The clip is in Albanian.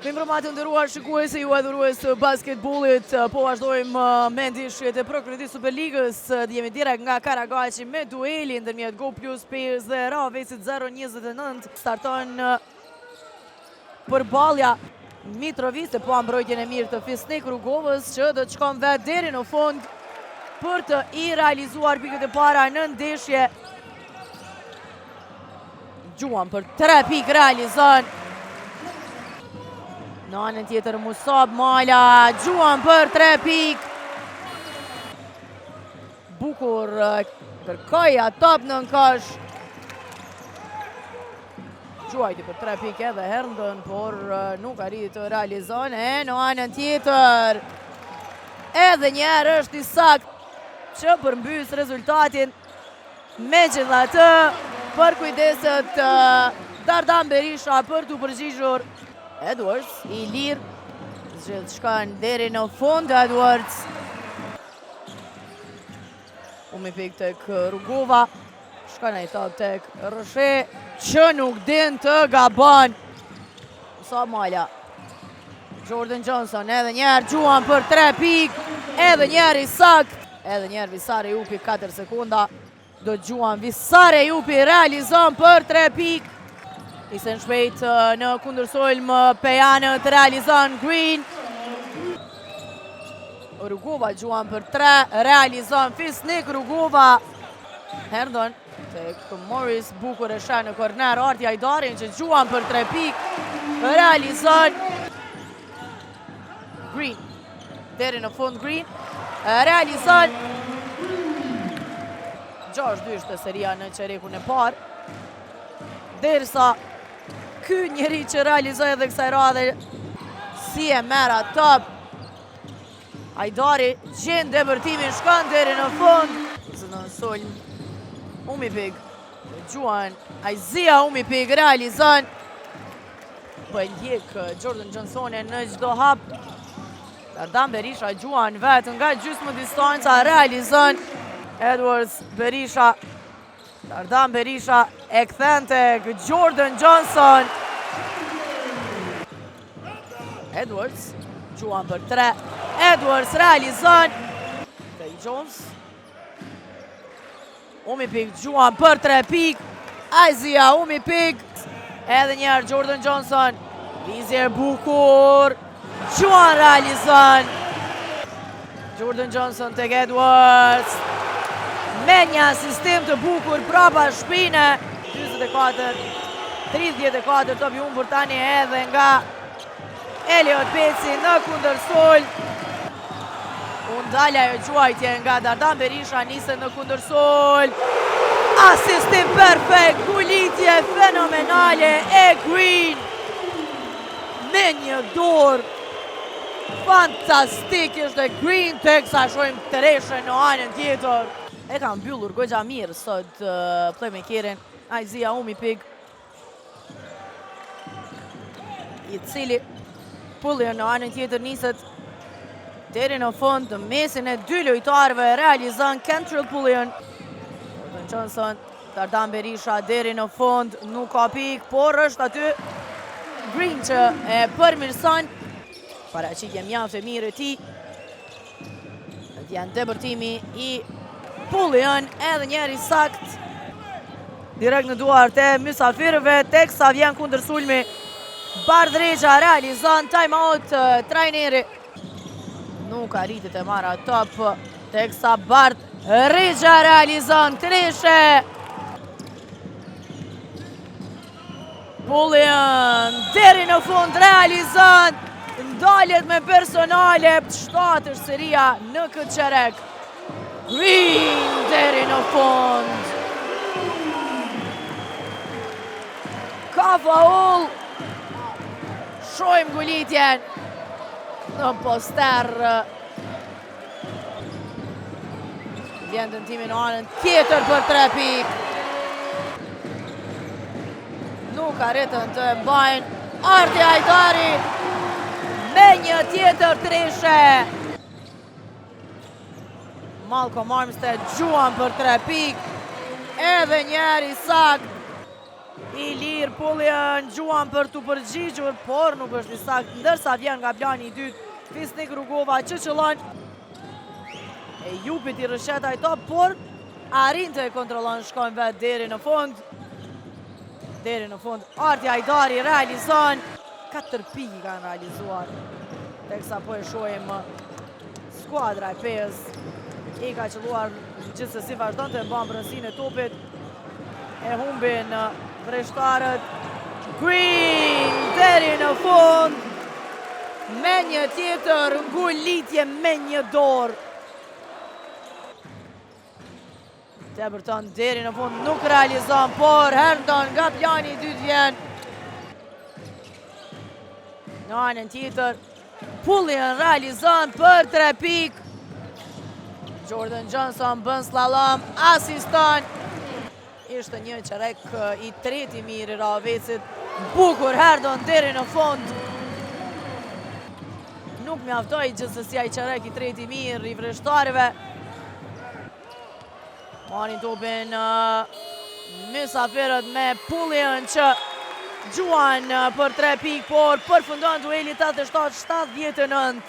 Mirëmbrëma të nderuar shikues e ju adhurues të basketbollit, po vazhdojmë me ndeshjet e ProCredit Superligës, jemi direkt nga Karagaçi me duelin ndërmjet Go Plus Pejës dhe Rahovecit 0-29, starton përballja Mitrovicë, po mbrojtjen e mirë të Fisnik Rugovës që do të shkon vetë deri në fund për të i realizuar pikët e para në ndeshje. Gjuan për 3 pikë realizon. Në anën tjetër Musab Mala, gjuan për 3 pikë. Bukur kërkoi atë top në kosh. Gjuajti për 3 pikë edhe Herndon, por nuk arriti të realizon. E në anën tjetër, edhe njëherë është i saktë që përmbys rezultatin. Megjithatë, përkujdeset Dardan Berisha për t'u përgjigjur. Edwards i lirë, zgjedh shkon deri në fund Edwards. Umipik tek Rugova, shkon ai top tek Rrëshe, që nuk din të gabon. Sa Mala. Jordan Johnson edhe njëherë gjuan për 3 pikë, edhe njëherë i saktë. Edhe njëherë Visar Ejupi 4 sekunda. Do gjuan Visar Ejupi realizon për 3 pikë. Nisen shpejt në kundërsulm Pejanët realizon Green. Rugova gjuan për 3, realizon Fisnik Rugova. Herndon tek Morris bukur e sheh në korner Arti Ajdarin që gjuan për 3 pikë, realizon Green. Deri në fund Green, realizon 6-2 ishte seria në çerekun e parë. Derisa ky njeri që realizoi edhe kësaj radhe si e merr atë top. Ajdari gjen depërtimin, shkon deri në fund. Zë në sulm. Umipig gjuan Aizia Umipig realizon. Po e ndjek Jordan Johnsonin në çdo hap. Dardan Berisha gjuan vetë nga gjysmë distanca, realizon Edwards Berisha. Dardan Berisha e kthen tek Jordan Johnson. Edwards gjuan për 3. Edwards realizon. Tek Jones. Umipig gjuan për 3 pikë. Aizia Umipig. Edhe njëherë Jordan Johnson. Lëvizje e bukur. Gjuan realizon. Jordan Johnson tek Edwards. Me një asistim të bukur prapa shpine. 44, 34 topi humbur tani edhe nga Eliot Peci në kundërsulm. U ndal ajo gjuajtje nga Dardan Berisha nise në kundërsulm. Asistim perfekt, gulitje fenomenale e Green. Me një dorë fantastik ishte Green teksa shohim treshe në anën tjetër. E ka mbyllur goxha mirë sot playmakerin Aizia Umipig. I cili Pullion në anën tjetër niset deri në fund në mesin e dy lojtarëve realizon Kentrell Pullion. Jordan Johnson, Dardan Berisha deri në fund, nuk ka pikë, por është aty Green që e përmirëson. Paraqitje mjaft e mirë e tij. Vjen depërtimi i Pullion edhe njëherë i saktë. Direkt në duart e mysafirëve, teksa vjen kundërsulmi. Bardh Rexha realizon time out trajneri. Nuk arriti të marrë atë top, teksa Bardh Rexha realizon treshe. Pullion deri në fund realizon, ndalet me personale, 7 është seria në këtë çerek. Green deri në fund. Ka faul. Shohim gulitjen në poster. Vjen tentimi në anën tjetër për 3 pikë. Nuk arritën të mbajnë Arti Ajdari me një tjetër treshe. Malcolm Armstead gjuan për 3 pikë. Edhe njëherë i saktë. I lirë Pullian gjuan për t'u përgjigjur, por nuk është i saktë, ndërsa vjen nga plani i dytë Fisnik Rugova që qëllon. E Jupit i rrëshqet ai top, por arrin të e kontrollon, shkon vetë deri në fund. Deri në fund, Arti Ajdari realizon. 4 pikë kanë realizuar. Teksa po e shohim skuadra e Pejës i ka qëlluar gjithsesi vazhdon të mban pronësinë e topit. E humbin vreshtarët. Green deri në fund me një tjetër ngulitje me një dorë. Teberton deri në fund nuk realizon, por Herndon nga plani i dytë vjen. Në anën tjetër, Pullian realizon për 3 pikë. Jordan Johnson bën slalom, asiston. Ishte një çerek i tretë i mirë i Rahovecit. Bukur Herndon deri në fund. Nuk mjaftoi gjithsesi ai çerek i tretë i mirë i vreshtarëve. Marrin topin mysafirët me Pullian që gjuan për 3 pikë, por përfundon dueli 87-79.